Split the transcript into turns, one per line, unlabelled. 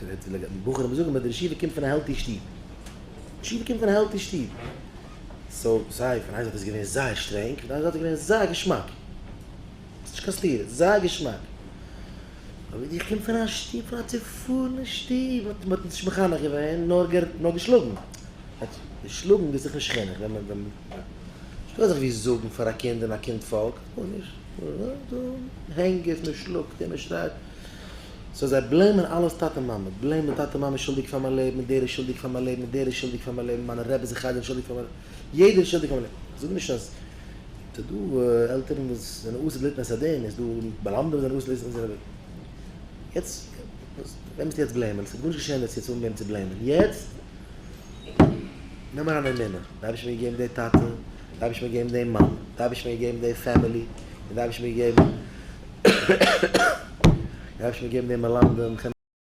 איך רעד צו בחורים זאגן מיר די ישיבה קומט פון א healthy שטוב. ישיבה קומט פון א healthy שטוב. so זיי, פון איין זייט איז געווען זייער שטרענג, פון די אנדערע זייט איז געווען זייער געשמאק. ס'איז נישט קיין סתירה, זייער געשמאק. אבער איך קום פון א שטוב, פון א צופארענע שטוב, מען האט אונז נישט מחנך געווען, נאר געשלאגן. שלאגן איז דאך נישט חינוך, ווען מען, ווען מען, נישטא אזאך ווי זאגן פאר א קינד און א קינד פאלגט, גארנישט. הענגערס, מען שלאגט און מען שרייט. so זיי blame ען אלעס טאטע מאמע, blame ען טאטע מאמע איז שולדיג פאר מיין לעבן, און דער איז שולדיג פאר מיין לעבן, און דער איז שולדיג פאר מיין לעבן, מיינע רעבעס אין חדר זענען שולדיג פאר מיין לעבן, יעדער איז שולדיג פאר מיין לעבן. איך זאג נישט אז ס'איז דא עלטערן וואס זענען אסור ליתן את הדין, איז דא מלמדים וואס זענען אסור ליתן את הדין. יעצט, וועם ביסטו יעצט blame ען? ס'וועט גארנישט געשען וועסט יעצט אנהייבן צו blame ען. יעצט נעם אריין אמונה, די אייבערשטער האט מיר געגעבן די טאטע, די אייבערשטער האט מיר געגעבן די מאמע, די אייבערשטער האט מיר געגעבן די family, און די אייבערשטער האט מיר געגעבן, די אייבערשטער האט מיר געגעבן די מלמדים.